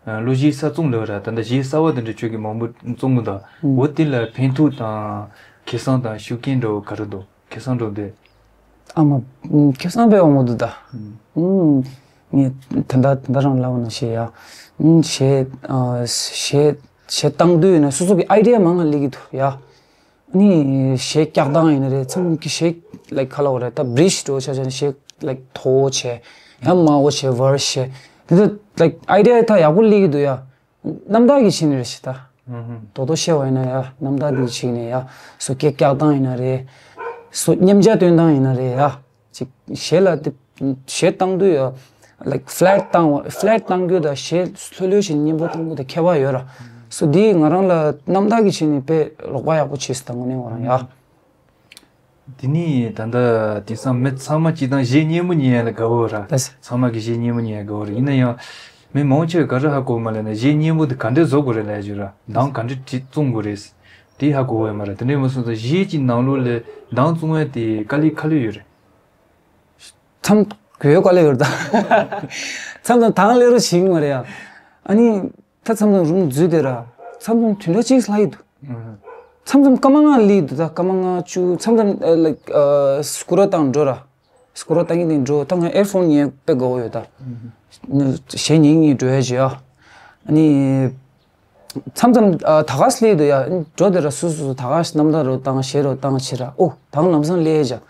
ལོ་གཞས་གསར་རྩོམ་ལོས་ར། ད་ལྟ་གཞས་གསར་བ་དེ་འདྲ་ཁྱོད་ཀྱི་མང་པོ་རྩོམ་གི་འདུག་འོ་དེ་ལ་ཕན་ཐོགས་དང་ཁེ་བཟང་དང་ཤུགས་རྐྱེན་འདྲ་བོ་ག་རེ་འདུག་ཁེ་བཟང་འགྲོ་འདོད། ཨ་མ། ཁེ་བཟང་དཔེ་འོང་གི་འདུག་ད། ངས་ད་ལྟ་ད་ལྟ་རང་ལབ་ན་ཤེས་ཡ། གཞས་གཞས་གཞས་བཏང་དུས་ཡིན་ན་སོ་སོ་གི་ཨའི་ཌི་ཡ་མང་ང་སླེབས་ཀྱི་འདུག་ཡ། ནི་གཞས་བཀྱག་སྟངས་ཡིན་ན་རེད། ཚང་གི་གཞས་ལའིཀ་ག་ལབ་དགོས་རེད། ད་བྷི་རིཇ་འདྲ་བོ་ཆ་བཞག་ན་གཞས་ལའིཀ་མཐོ་བོ་བྱས། ཡང་དམའ་བོ་བྱས། ཝར་སི་བྱས། དེ་ཚོ་ལའིཀ་ཨའི་ཌི་ཡ་ད་ཡག་པོ་སླེབས་ཀྱི་འདུག་ཡ། རྣམ་ཐར་གྱི་ཆ་ནས་རེད་ཤི་ད། ཨུ་ཧུམ། རྡོག་རྡོག་བཤད་པ་ཡིན་ན་ཡ། རྣམ་ཐར་གྱི་ཆ་ནས་ཡ། སོ་སྐད་བཀྱག་སྟངས་ཡིན་ན་རེད། སོ་མཉམ་སྦྱར་སྟོན་སྟངས་ཡིན་ན་རེད་ཡ། ཅིག་གཞས་ལ་དེ་གཞས་བཏང་དུས་ཡ། ལའིཀ་ཕ་ལེཊ་བཏང་བ་ཕ་ལེཊ་བཏང་རྒྱུ་དང་གཞས་ལྷོད་ལྷོད་བྱས་མཉེན་པོ་བཏང་རྒྱུ་དང་ཁྱད་པར་ཡོད་ར། སོ་འདི་ང་རང་ལ་རྣམ་དག་གི་ཆེད་ནས་དཔེ་ལོག་པ་ཡག་པོ་བྱས་སོང་ད་དངོས་གནས་ང་རང་ཡ། དེ་ནས་ད་ལྟ་དེང་སང་མི་ཚང་མ་སྤྱིར་བཏང་གཞས་སྙན་མོ་ཉན་ཡ་ལ་དགའ་བོ་ར། ལགས་སོ། ཚང་མ་གི་གཞས་སྙན་མོ་ཉན་ཡ་དགའ་བོ་ར། ཡིན་ན་ཡང་མི་མང་ཆེ་བས་ག་རེ་ཧ་གོ་མ་ལབ་ན་གཞས་སྙན་མོ་དེ་ག་འདྲས་བཟོ་དགོས་རེད་ལབ་ཡ་ཅིག་ར། གདངས་ག་འདྲས་བྲིས་བཙོང་དགོས་རེད། དེ་ཧ་གོ་བ་ཡོད་མ་རེད། དེ་འདྲས་མ་སོང་ཙང་གཞས་ཀྱི་ནང་ལོགས་ལ་གདངས་བཙོང་ཡ་དེ་དཀའ་ལས་ཁག་ལོས་ཡོད་རེད། མཚམས་གཡོལ་དཀའ་ལས་ཡོད་ད། མཚམས་མཚམས་དང་ལེན་རོགས་བྱེད་ཀྱི་མ་རེད་ཡ། ཨ་ནི། ད་མཚམས་མཚམས་རུམ་འཛུལ་དེ་ར། མཚམས་མཚམས་དུས་འདྲ་གཅིག་ལྷག་ཡི་འདུག། ཨུ། མཚམས་མཚམས་སྐར་མ་ལྔ་སླེབས་འདུག་ད་སྐར་མ་ལྔ་བཅུ་མཚམས་མཚམས་ཨ་ལའིཀ་ཨ་སྐོར་ར་བཏང་འགྲོ་ར། སྐོར་ར་བཏང་གི་ནས་འགྲོ་ད་ང་ཨེར་ཕོན་ཉན་དཔེ་དགའ་བོ་ཡོད་ད། ཨུ། གཞས་ཉན་ཉན་འགྲོ་ཡ་ཅིག་ཡ། ཨ་ནི། མཚམས་མཚམས་ཨ་ད་ག་སླེབས་འདུག་ཡ། འགྲོ་དེ་ར་སུ་སུ་སུ་ད་ག་རྣམ་ཐར་རོ་བཏང་གཞས་རོ་བཏང་ཕྱིར་ར་ཨོ་ད་ལམ་སང་སླེབས་ཡ་ཅིག།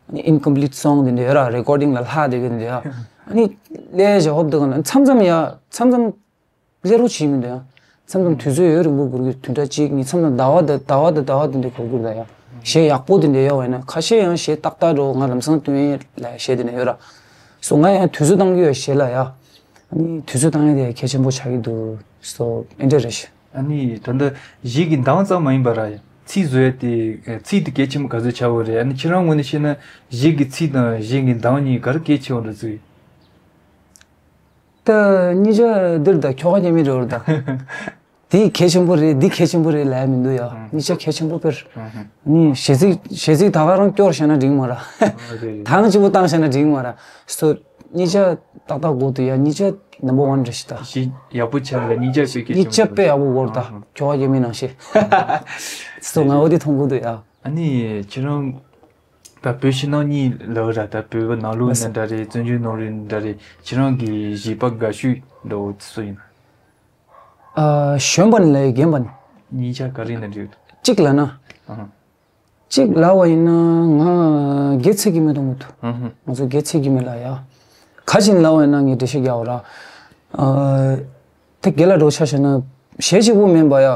ཨ་ནི་ཨིན་ཀམ་པི་ལིཊ་སོང་དེ་འདྲ་ཡོད་ར་རེ་ཀོར་ཌིང་ལ་ལྷག་དེ་གི་འདྲ་ཡ། ཨ་ནི་སླེབས་ཡ་ཅིག་ཧོབ་དེ་ག་ན་མཚམས་མཚམས་ཡ་མཚམས་མཚམས། སླེབས་རོགས་བྱེད་མི་འདུག་ཡ། མཚམས་མཚམས་དུས་ཚོད་ཡུན་རིང་པོ་འགོར་གྱི་དུས་འདྲ་གཅིག་གཉིས་མཚམས་མཚམས་ཟླ་བ་དང་ཟླ་བ་དང་ཟླ་བ་དེ་འདྲ་འགོར་གྱི་འདུག་ཡ། གཞས་ཡག་པོ་དེ་འདྲ་ཡོད་པ་ཡིན་ན་ཁ་ཤས་ཡང་གཞས་ཏག་ཏག་འགྲོ་ང་ལམ་སང་སྟོན་ཡས་ལ་གཞས་དེ་འདྲ་ཡོད་ར། སོ་ང་ཡང་དུས་ཚོད་བཏང་གི་ཡོད་གཞས་ལ་ཡ། ཨ་ནི་དུས་ཚོད་བཏང་ཡས་དེ་ཡང་གལ་ཆེན་པོ་ཆགས་ཀྱི་འདུག་སོ་ཨེ་འདྲ་རེད་ཤག། ཨ་ནི་ད་ལྟ་གཞས་ཀྱི་གདངས་ཙམ་མ་ཡིན་པ་ར་ཡ་ཚིག་བཟོ་ཡས་དེ་ཚིག་དེ་གལ་ཆེན་པོ་ག་ཚོད་ཆགས་ཡོད་རེད། ཨ་ནི་ཁྱེད་རང་ངོས་ནས་བཤད་ན་གཞས་ཀྱི་ཚིག་དང་གཞས་ཀྱི་གདངས་གཉིས་ག་རེ་གལ་ཆེ་བ་འདྲ་ཚོད། ད་གཉིས་ཆ་འདིར་ད་ཁྱོ་ག་རྒྱ་མི་རེད་བར་ད། དེ་གལ་ཆེན་པོ་རེད་འདི་གལ་ཆེན་པོ་རེད་ལབ་ཡ་མི་འདུག་ཡ། ཨང་། གཉིས་ཆ་གལ་ཆེན་པོ་དཔེར། ཨང་། ནི་གཞས་ཚིག་གཞས་ཚིག་ད་ག་རང་སྐྱོར་བྱས་ན་འགྲིག་མ་ར། ཨ་རེད་རེད། དང་གཅིག་པོ་བཏང་བྱས་ན་འགྲིག་མ་ར། སོ་གཉིས་ཆ་ཏག་ཏག་དགོས་འདུག་ཡ། གཉིས་ཆ་number one་རེད་ཤི་ད། གཞས་ཡག་པོ་ཆགས་ལ་གཉིས་ཆ་དཔེ་གལ་ཆེན་པོ་འདུག། གཉིས་ཆ་དཔེ་ཡག་པོ་དགོས་ར་ད། ཨང་། ཁྱོ་ག་རྒྱ་མི་ནང་བཞིན། སོ་ང་འོ་དེ་མཐོང་གི་འདུག་ཡ། ཨ་ནི་ཁྱེད་རང་ད་བོད་ཕྱི་ནང་གཉིས་ལབ་ར། ད་བོད་པ་ནང་ལོགས་ཡིན་ན་འདྲ་རེད། བཙན་བྱོལ་ནང་ལོགས་ཡིན་ན་འདྲ་རེད། ཁྱེད་རང་གི་གཞས་པ་དགའ་ཤོས་འདྲ་བོ་སུ་ཡིན་ན། ཨ། གཞོན་པ་ནི་ལབ་ཡ་རྒན་པ་ནི། གཉིས་ཆ་ག་རེ་ཡིན་ན་འགྲིག་གི་འདུག། གཅིག་ལབ་ན། ཨ་ཧ། གཅིག་ལབ་པ་ཡིན་ན་ང་སྒེར་ཚིག་གི་མི་གཏོང་གི་འདུག། ཨ་ཧ། ང་ཚོ་སྒེར་ཚིག་གི་མི་ལ་ཡ། ག་ཅིག་ལབ་པ་ཡིན་ན་ངས་འགྲེལ་བཤད་རྒྱག་པ་ར། ཨ། ད་རྒན་ལགས་འདྲ་བོ་ཆ་བཞག་ན་གཞས་གཅིག་པོ་མིན་པ་ཡ། ཨ།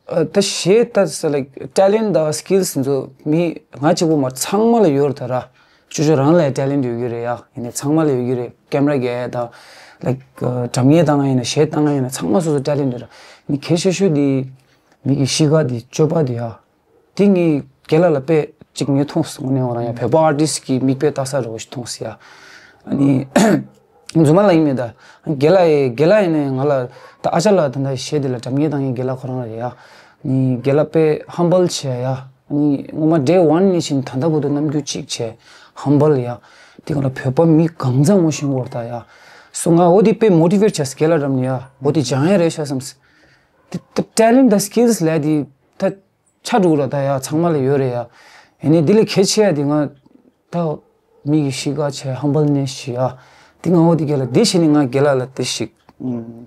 ད་གཞས་ད་ས་ལའིཀ་ཊེ་ལེན་ཊི་དང་སི་ཀིལ་སི་ཚོ་མི་ང་གཅིག་པོ་མ་ཚང་མ་ལ་ཡོད་རེད་ད་ར། ཅོ་ཅོ་རང་ལ་ཡང་ཊེ་ལེན་ཊི་ཡོད་ཀྱི་རེད་ཡ། ཡིན་ནའི་ཚང་མ་ལ་ཡོད་ཀྱི་རེད། ཀེམ་ར་རྒྱག་ཡ་དང་། ལའིཀ་ཨ། སྒྲ་སྙན་བཏང་ཡ་ཡིན་ན་གཞས་བཏང་ཡ་ཡིན་ན་ཚང་མ་སོ་སོ་ཊེ་ལེན་ཊི་ཡོད་ར། ནི་གལ་ཆེ་ཤོས་དེ་མི་གི་གཤིས་ཀ་དེ་སྤྱོད་པ་དེ་ཡ། དེ་ངས་རྒན་ལགས་ལ་དཔེ་གཅིག་ངས་མཐོང་སོང་ནས་འོ་རང་ཡང་བོད་པ་ཨར་ཊིསི་གི་མིག་དཔེ་ལྟ་ས་རེད་ཞིག་མཐོང་སོང་ཡ། ཨ་ནི་རྫུན་མ་ལབ་ཀྱི་མེད་ད། རྒན་ལགས་ཡིན་རྒན་ལགས་ཡིན་ནས་ང་ལ་ད་ཨ་ཅག་ལགས་ད་ལྟ་གཞས་དེ་ལ་སྒྲ་སྙན་བཏང་མཁན་རྒན་ལགས་ཁོ་རང་རེད་ཡ། ཨ་ནི་རྒན་ལགས་དཔེ་ཧམ་བལ་བྱས་ཡ། ཨ་ནི་ངོ་མ་ཌེ་ཝན་ནས་བྱས་ནས་ད་ལྟ་བར་དུ་རྣམ་འགྱུར་གཅིག་བྱས་ཧམ་བལ་ཡ། དེ་ག་ལ་བོད་པ་མི་གང་ཚང་མ་ཤེས་ཀྱི་ཡོད་རེད་ད་ཡ། སོ་ང་འོ་དེ་དཔེ་མོ་ཊི་ཝེཊ་བྱས་སོང་རྒན་ལགས་འགྲམ་ནས་ཡ། འོ་དེ་སྦྱང་ཡ་རེད་ཤག་བསམ་སོང་། དེ་ད་ཊེ་ལེན་ཊི་དང་སི་ཀིལ་སི་ལབ་ཡ་དེ་ད། ཆ་འགྲོ་ར་ད་ཡ་ཚང་མ་ལ་ཡོད་རེད་ཡ། ཡིན་ནའི་འདི་ལས་གལ་ཆེ་ཡ་དེ་ང་ད་མི་གི་གཤིས་ཀ་བྱས་ཧམ་བལ་ནས་ཤི་ཡ། དེ་ང་འོ་དེ་རྒན་ལགས་དེ་ཤི་ནི་ང་རྒན་ལགས་ལ་དེ་ཞིག་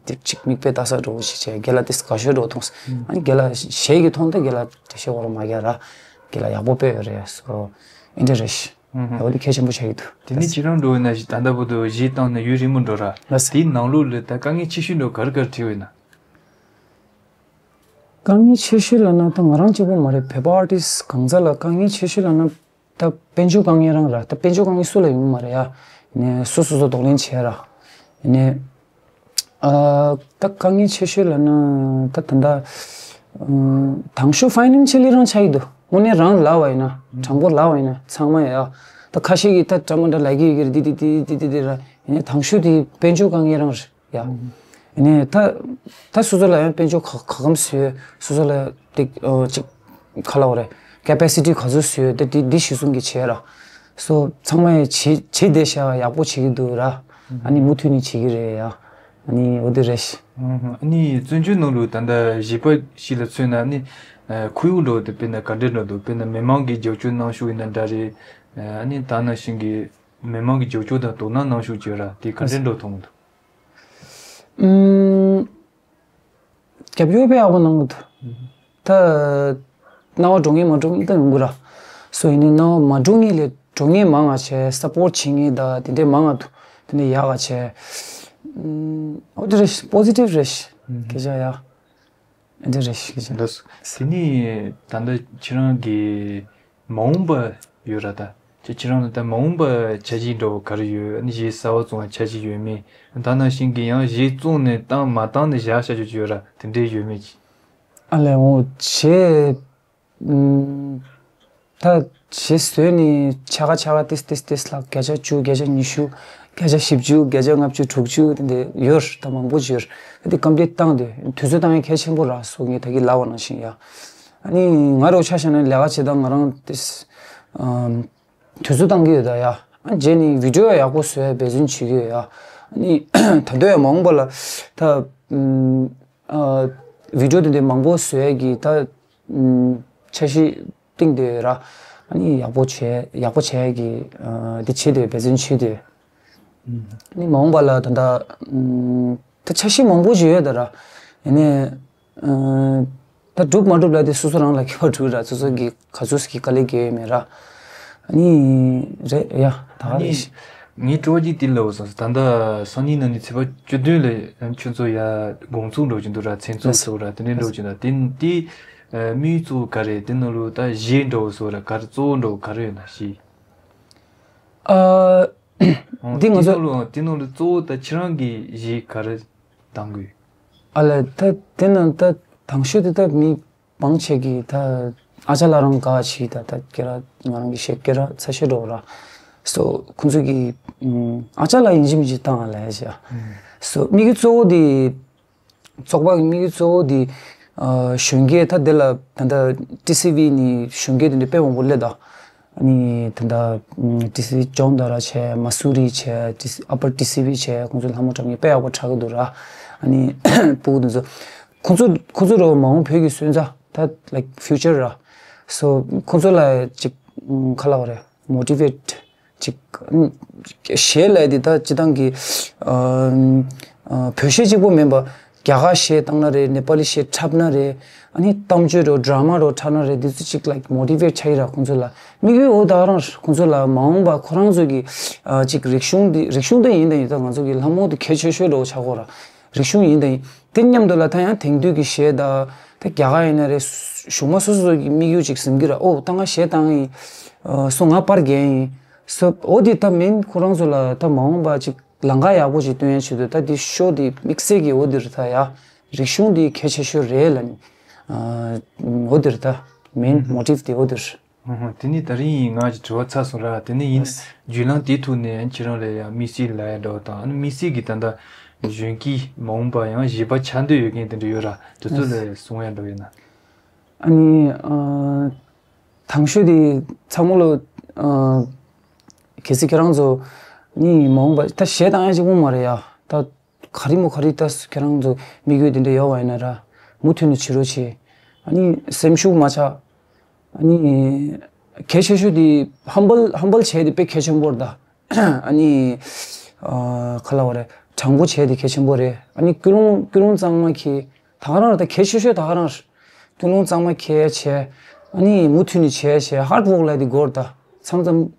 དེ་གཅིག་མིག་དཔེ་ལྟ་ས་འགྲོ་ཞིག་བྱས་རྒན་ལགས་དེ་དགའ་ཤོས་འགྲོ་མཐོང་སོང་། ཨ་ནི་རྒན་ལགས་གཞས་ཀྱི་ཐོག་ད་རྒན་ལགས་འགྲེལ་བཤད་འོ་ར་མ་རྒྱག་ར། རྒན་ལགས་ཡག་པོ་དཔེ་ཡོད་རེད་ཡ། སོ་ཨེ་འདྲ་རེད་ཤི། འོ་དེ་གལ་ཆེན་པོ་ཆགས་ཀྱི་འདུག། དེ་ནི་ཁྱེད་རང་འགྲོ་ཡིན་ན་ད་ལྟ་བར་དུ་གཞས་བཏང་ནས་ཡུན་རིང་མོ་འགྲོ་ར། ལགས་སོ། དེའི་ནང་ལོགས་ལ་ད་དཀའ་ངལ་ཆེ་ཤོས་འགྲོ་ག་རེ་ག་རེ་འཕྲད་ཡོད་ན། དཀའ་ངལ་ཆེ་ཤོས་ལབ་ན་ད་ང་རང་གཅིག་པོ་མ་རེད། བོད་པ་ཨར་ཊིསི་གང་ཟག་ལ་དཀའ་ངལ་ཆེ་ཤོས་ལབ་ན་ད་དཔལ་འབྱོར་དཀའ་ངལ་རང་རེད། ད་དཔལ་འབྱོར་དཀའ་ངལ་སུ་ལ་ཡོང་གི་མ་རེད་ཡ། ནས་སོ་སོ་སོ་གདོང་ལེན་བྱས་ར། ནས་ཨ་ད་དཀའ་ངལ་ཆེ་ཤོས་ལབ་ན་ད་ད་ད་དང་ཤོས་ཕའི་ནན་ཤལ་ལི་རང་ཆགས་ཀྱི་འདུག། དངོས་གནས་རང་ལབ་པ་ཡིན་ན་དྲང་པོ་ལབ་པ་ཡིན་ན་ཚང་མ་ཡ། ད་ཁ་ཤས་ཀྱིས་ད་འདྲ་མ་འདྲ་ལབ་ཀྱི་ཡོད་ཀྱི་རེད། འདི་འདི་འདི་འདི་འདི་འདི་ར། ཡིན་ནས་དང་ཤོས་དེ་དཔལ་འབྱོར་དཀའ་ངལ་རང་རེད། ཡ། ཨ་ནི་ད་ད་སོ་སོ་ལ་ཡང་དཔལ་འབྱོར་ག་ག་གམ་ཟེར་སོ་སོ་ལ་ཏིག་ཨོ་ཅིག་ག་ལབ་དགོས་རེད། ཀེ་པེ་སི་ཊི་ག་ཚོད་ཟེར་ད་དེ་འདི་གཞི་བཟུང་གི་བྱས་ར། སོ་ཚང་མ་ཡང་བྱེད་བྱེད་བསྡད་ཤག་ཡག་པོ་བྱེད་ཀྱི་འདུག་ར། ཨ་ནི་མུ་མཐུད་ནས་བྱེད་ཀྱི་རེད་ཡ། ཨ་ནི་འོ་དེ་རེད་ཤི། ཨ་ནི་བཙན་བྱོལ་ནང་ལོགས་ད་ལྟ་གཞས་པ་ཞིག་ལ་མཚོན་ན་ཨ་ནི་ཁོར་ཡུག་འདྲ་བོ་དེ་དཔེར་ན་ག་འདྲ་འདྲ་འདུག། དཔེར་ན་མི་མང་གི་རྒྱབ་སྐྱོར་གནང་ཤུགས་ཡིན་ན་འདྲ་རེད། ཨ་ནི་ད་ནང་བཞིན་གྱི་མི་མང་གི་རྒྱབ་སྐྱོར་དང་དོ་སྣང་གནང་ཤུགས་བྱས་ར་དེ་ག་འདྲ་འདྲ་བོ་མཐོང་གི་འདུག། ཨུམ། རྒྱབ་སྐྱོར་དཔེ་ཡག་པོ་གནང་གི་འདུག། ད་སྣང་བ་འགྲོ་ངེས་མ་འགྲོ་ངེས་ད་ཡོང་གི་ར། སོ་ཡིན་ནའི་སྣང་བ་མ་འགྲོ་ངེས་ལས་འགྲོ་ངེས་མང་ང་བྱས། སཔོར་ཊི་བྱེད་ངེས་ད་དེ་འདྲས་མང་ང་འདུག། དེ་འདྲས་ཡག་ག་བྱས། ཨུམ། འོ་དེ་རེད། པོ་ཟི་ཊིབ་རེད། སྐད་ཆ་ཡ། འདི་རེད་ཤག་ཅིག། ལགས་སོ། དེ་ནས་ད་ལྟ་ཁྱེད་རང་གི་མ་འོངས་པ་ཡོད་ར་ད། ཁྱེད་ཁྱེད་རང་ལ་ད་མ་འོངས་པ་འཆར་གཞི་འདྲ་བོ་ག་རེ་ཡོད། ཨ་ནི་གཞས་གསར་བ་བཙོང་བའི་འཆར་གཞི་ཡོད་མེད། ད་ནང་བཞིན་གྱི་ཡང་གཞས་བཙོང་ནས་བཏང་མ་བཏང་ནས་བཞག་བཞག་ཆོག་ཆོག་ཡོད་ར། དེ་འདྲའི་ཡོད་མེད་ཅིག་ཨ་ལས་འོ་བྱས། ཨུམ། ད་གཞས་བཟོས་ནས་ཆ་ག་ཆ་ག་ཏིས་ཏིས་ཏིས་ལ་བརྒྱ་ཆ་བཅུ། བརྒྱ་ཆ་ཉི་ཤུ། བརྒྱ་ཆ་བཞི་བཅུ། བརྒྱ་ཆ་ལྔ་བཅུ། དྲུག་ཅུ་དེ་འདྲ་ཡོད་ར། ད་མང་པོ་ཅིག་ཡོད་ར། ད་དེ་རྐང་འདྲེན་བཏང་དུས་དུས་ཚོད་བཏང་ཡ་གལ་ཆེན་པོ་ར། སོ་ངས་ད་གིན་ལབ་པ་ནང་བཞིན་ཡ། ཨ་ནི་ང་རང་ཆ་བཞག་ན་ལས་ཀ་བྱེད་སྟངས་ང་རང་ཏིས། ཨམ། དུས་ཚོད་བཏང་གི་ཡོད་ད་ཡ། ཨ་རྗེས་ནས་བི་ཌི་ཡོ་ཡག་པོ་བཟོ་ཡ་འབད་བརྩོན་བྱེད་ཀྱི་ཡོད་ཡ། ཨ་ནི་ད་དུང་ཡང་མ་འོངས་པ་ལ་ད་ཨུམ། ཨ། བི་ཌི་ཡོ་དེ་འདྲའི་མང་པོ་བཟོ་ཡ་གི་ད་ཨུམ། འཆར་གཞི་བཏིང་དེ་ར། ཨ་ནི་ཡག་པོ་བྱས་ཡག་པོ་བྱས་ཡ་གི་ཨ། དེ་བྱེད་དེ་འབད་བརྩོན་བྱེད་དེ། ཨ་ནི་མ་འོངས་པ་ལ་ད་ད་ཨུམ། ད་འཆར་གཞི་མང་པོ་ཞིག་ཡོད་ད་ར། ཡིན་ནའི། ཨ། ད་འགྲུབ་མ་འགྲུབ་ལ་དེ་སོ་སོ་རང་ལ་ཁྱད་པར་འགྲོ་གི་ར། སོ་སོ་གི་ག་ཚོད་ཀྱི་དཀའ་ལས་རྒྱག་ཡོད་མེད་ར། ཨ་ནི་རེད་ཡ། ད་ག་རེད། ངས་སྤྲོ་བ་གཅིག་དེ་ལབ་སོང་། ད་ལྟ་སང་ཉིན་གནངས་ཉིན་ཚེས་པ་བཅུ་བདུན་ལ་ཁྱོད་ཚོ་ཡ་དགོང་ཚོགས་འགྲོ་གི་འདུག་ར། མཚན་ཚོགས་ཚོགས་ར། དེ་འདྲ་འགྲོ་གི་འདུག་དེ་དེ་དམིགས་ཡུལ་གཙོ་བོ་ག་རེ། དེ་ནང་ལོ་ད་གཞས་འདྲ་བོ་བཟོ་ར། ག་རེ་གཙོ་བོ་འདྲ་བོ་ག་རེ་ཡོད་ན་ཞིག་ཨ། འདི་ང་ཚོ་དེ་ནང་ལོ་དེ་ནང་ལོ་གཙོ་བོ་ད་ཁྱེད་རང་གི་གཞས་ག་རེ་གཏང་གི་ཡོད། ཨ་ལས་ད་དེ་ནང་ད་དང་ཤོས་དེ་ད་མི་མང་ཆེ་གི་ད་ཨ་ཅག་ལགས་རང་ག་ཆི་ད་ད་སྐད་གྲགས་ང་རང་གི་གཞས་སྐད་གྲགས་ཚ་ཤོས་འགྲོ་ར། སོ་ཁོང་ཚོ་གི་ཨ་ཅག་ལགས་ཡིན་གཅིག་མིན་གཅིག་བཏང་ཨ་ལས་ཞེ། སོ་དམིགས་ཡུལ་གཙོ་བོ་དེ། ཚོགས་པ་གི་དམིགས་ཡུལ་གཙོ་བོ་དེ། ཨ། གཞོན་སྐྱེས་ད་དེ་ལ་ད་ལྟ་ཊི་སི་ཝི་ནས་གཞོན་སྐྱེས་དེ་འདྲ་དཔེ་མང་པོ་སླེབས་ད། ཨ་ནི་ད་ལྟ་ཊི་སི་ཝི་ཇོན་དྷ་ར་བྱས། མ་སུ་རི་བྱས། ཊི་སི་ཨ་པར་ཊི་སི་ཝི་བྱས། ཁོང་ཚོ་ལྷ་མོ་འཁྲབ་མཁན་དཔེ་ཡག་པོ་འཁྲབ་གི་འདུག་ར། ཨ་ནི་སྤུ་གུ་དེ་ཚོ། ཁོང་ཚོ་ཁོང་ཚོ་རོ་མ་འོངས་བོད་ཀྱི་སོན་རྩ་ད་like future ར། སོ་ཁོང་ཚོ་ལ་ཅིག་ཁ་ལ་བ་རེད། མོ་ཊི་ཝེཊ་ཅིག་གཞས་ལབ་དེ་ད་སྤྱི་བཏང་གི་ཨ། ཨ། བོད་གཞས་གཅིག་པོ་མིན་པ། རྒྱ་གར་གཞས་བཏང་ན་རེད། ནེ་པ་ལི་གཞས་འཁྲབ་ན་རེད། ཨ་ནི་གཏམ་བརྗོད་རོ་ཌ་ར་མ་རོ་འཁྲབ་ན་རེད། དེ་ཚོ་ཅིག་like མོ་ཊི་ཝེཊ་ཆགས་ཡི་ར། ཁོང་ཚོ་ལ་དམིགས་ཡུལ་འོ་ད་རང་ཁོང་ཚོ་ལ་མ་འོངས་པ་ཁོ་རང་ཚོ་གི་ཨ། ཅིག་རིག་གཞུང་འདི་རིག་གཞུང་ད་ཡིན་ད་ཡིན་ད་ང་ཚོ་གི་ལྷ་མོ་དེ་གལ་ཆེ་ཤོས་འདྲ་བོ་ཆགས་ཀྱི་ཡོད་ར། རིག་གཞུང་ཡིན་ད་ཡིན། དེ་མཉམ་དུ་ལ་ད་ཡང་དེང་དུས་ཀྱི་གཞས་ད། ད་རྒྱ་གར་ཡིན་ན་རེད། གཞུག་མ་སོ་སོ་སོ་གི་དམིགས་ཡུལ་ཅིག་ཟིན་གི་ར། ཨོ་ད་ང་གཞས་བཏང་ཡིན། ཨ། སོ་ང་པར་རྒྱག་ཡིན། སོ་ཨོ་དེ་ད་མིན་ཁོ་རང་ཚོ་ལ་ད་མ་འོངས་པ་ཅིག་ལམ་ཁ་ཡག་པོ་ཅིག་སྟོན་ཡ་ཆེད་དུ་ད་དེ་ཤོ་དེ་དམིགས་བསལ་གྱི་ཨོ་དེ་རེད་ད་ཡ། རིག་གཞུང་དེ་གལ་ཆེ་ཤོས་རེད་ལ་ནི། ཨ། ཨོ་དེ་རེད་ད། མེན་མོ་ཊིབ་དེ་ཨོ་དེ་རེད། ཧུང་ཧུང་། དེ་ནས་ད་རིང་ང་གི་དྲི་བ་ཚར་སོང་ར། དེ་ནས་ཡིན་ན་ལགས། བརྒྱུད་ལམ་དེའི་ཐོག་ནས་ཁྱེད་རང་ལ་ཡང་དམིགས་བསལ་ལབ་ཡ་འདྲ་བོ་དང་། ཨ་ནི་དམིགས་བསལ་གྱི་ད་ལྟ་གཞོན་སྐྱེས་མ་འོངས་པ་ཡང་གཞས་པ་ཆགས་འདོད་ཡོད་མཁན་དེ་འདྲ་ཡོད་ར། དེ་ཚོ་ལ་གསུང་ཡ་འདྲ་བོ་ཡོད་ན། ཨ་ནི་ཨ། དང་ཤོས་དེ་ཚང་མ་ལོ་ཨ། གལ་སྲིད་ཁྱེད་རང་ཚོ་ནི་མ་འོངས་པ་ད་གཞས་བཏང་ཡ་གཅིག་པོ་མ་རེད་ཡ། ད་ག་རེ་མོ་ག་རེ་ད་ཁྱེད་རང་ཚོ་དམིགས་ཡུལ་དེ་འདྲ་ཡོད་པ་ཡིན་ན་ར། མུ་མཐུད་ནས་བྱེད་རོགས་བྱེད། ཨ་ནི་སེམས་ཤུགས་མ་ཆག་ཨ་ནི་གལ་ཆེ་ཤོས་དེ་ཧམ་བལ་ཧམ་བལ་བྱས་དེ་དཔེ་གལ་ཆེན་པོ་རེད་ད། ཨ་ནི་ཨ། ག་ལབ་དགོས་རེད། དྲང་པོ་བྱས་དེ་གལ་ཆེན་པོ་རེད། ཨ་ནི་ཀུན་སློང་ཀུན་སློང་གཙང་མ་འཁྱེར། ད་ག་རང་རེད་ད། གལ་ཆེ་ཤོས་ད་ག་རང་རེད། ཀུན་སློང་གཙང་མ་འཁྱེར་བྱས། ཨ་ནི་མུ་མཐུད་ནས་བྱས་བྱས། ཧར་ཌི་ཝོག་ལབ་དེ་དགོས་རེད་ད། མཚམས་མཚམས་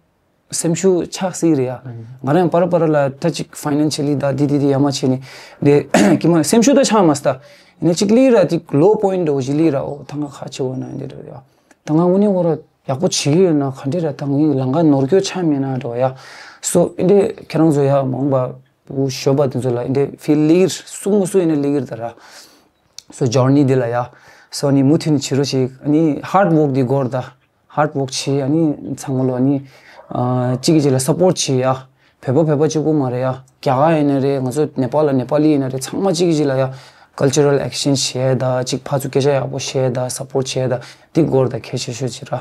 སེམས་ཤུགས་ཆག་སྲིད་རེད་ཡ། ང་རང་པར་པར་ལ་ད་ཅིག་ཕའི་ནན་ཤལ་ལི་ད་འདི་འདི་འདི་ཡ་མ་བྱས་ནས་འདི་ཀྱི་མ་སེམས་ཤུགས་ད་ཆག་མ་སྟ། ཡིན་ན་ཅིག་ལི་ར་ཅིག་ལོ་པོ་ཡིན་འགྲོ་ཞིག་ལི་ར། ཨོ་ད་ང་ཁ་ཆེ་བོ་ན་འདི་འགྲོ་ཡ། ད་ང་དངོས་གནས་ཁོ་ར་ཡག་པོ་བྱེད་ཀྱི་ཡོད་ན་ག་འདྲ་ར། ད་ངའི་ལམ་ཁ་ནོར་སྐྱོ་ཆག་མེད་ན་འགྲོ་ཡ། སོ་འདི་འདྲ་ཁྱེད་རང་ཚོ་ཡ་མ་འོངས་པ་བུ་གཞོན་པ་དེ་ཚོ་ལ་འདི་འདྲ་ཕིལ་ལི་གིར་སུ་མོ་སུ་ཡིན་ན་ལི་གིར་ད་ར། སོ་ཇོར་ནི་འདི་ལ་ཡ། སོ་ནི་མུ་མཐུད་ནས་བྱེད་རོགས་བྱེད། ཨ་ནི་ཧར་ཌི་ཝོག་འདི་དགོས་རེད་ད། ཧར་ཌི་ཝོག་བྱེད། ཨ་ནི་ཚང་མ་ལོ་ཨ་ནི་ཨ་གཅིག་གིས་གཅིག་ལ་སབ་པོར་ཊི་བྱེད་ཡ། བོད་པ་བོད་པ་གཅིག་པུ་མ་རེད་ཡ། རྒྱ་གར་ཡིན་ན་རེད། ང་ཚོ་ནེ་པཱལ་ལ་ནེ་པཱ་ལི་ཡིན་ན་རེད། ཚང་མ་གཅིག་གིས་གཅིག་ལ་ཡ་ཀལ་ཅར་རལ་ཨེག་ཤེན་ཇི་བྱེད་ད། གཅིག་ཕར་ཚུར་སྐད་ཆ་ཡག་པོ་བཤད་ད། སབ་པོར་ཊི་བྱེད་ད། འདི་དགོས་རེད་ད། གལ་ཆེ་ཤོས་ཅིག་ར། ཨ་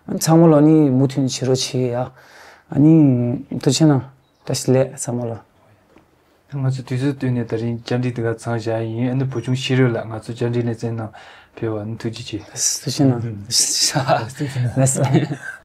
ནི་ཚང་མ་ལོ་ཨ་ནི་མུ་མཐུད་ནས་བྱེད་རོགས་བྱེད་ཡ། ཨ་ནི་ཐུགས་རྗེ་གནང་། བཀྲ་ཤིས་བདེ་ལེགས་ཚང་མ་ལ། ང་ཚོ་དུས་ཚོད་བཏོན་ནས་ད་རིང་བཅར་འདྲི་འདི་ག་ཚང་བཞག་ཡིན། ཨ་ནི་བུ་ཆུང་ཤེས་རབ་ལགས་ང་ཚོ་བཅར་འདྲི་ལེ་ཚན་ནང་ཕེབས་པ་ནི་ཐུགས་རྗེ་ཆེ། ཐུགས་རྗེ་གནང་། ལགས་སོ།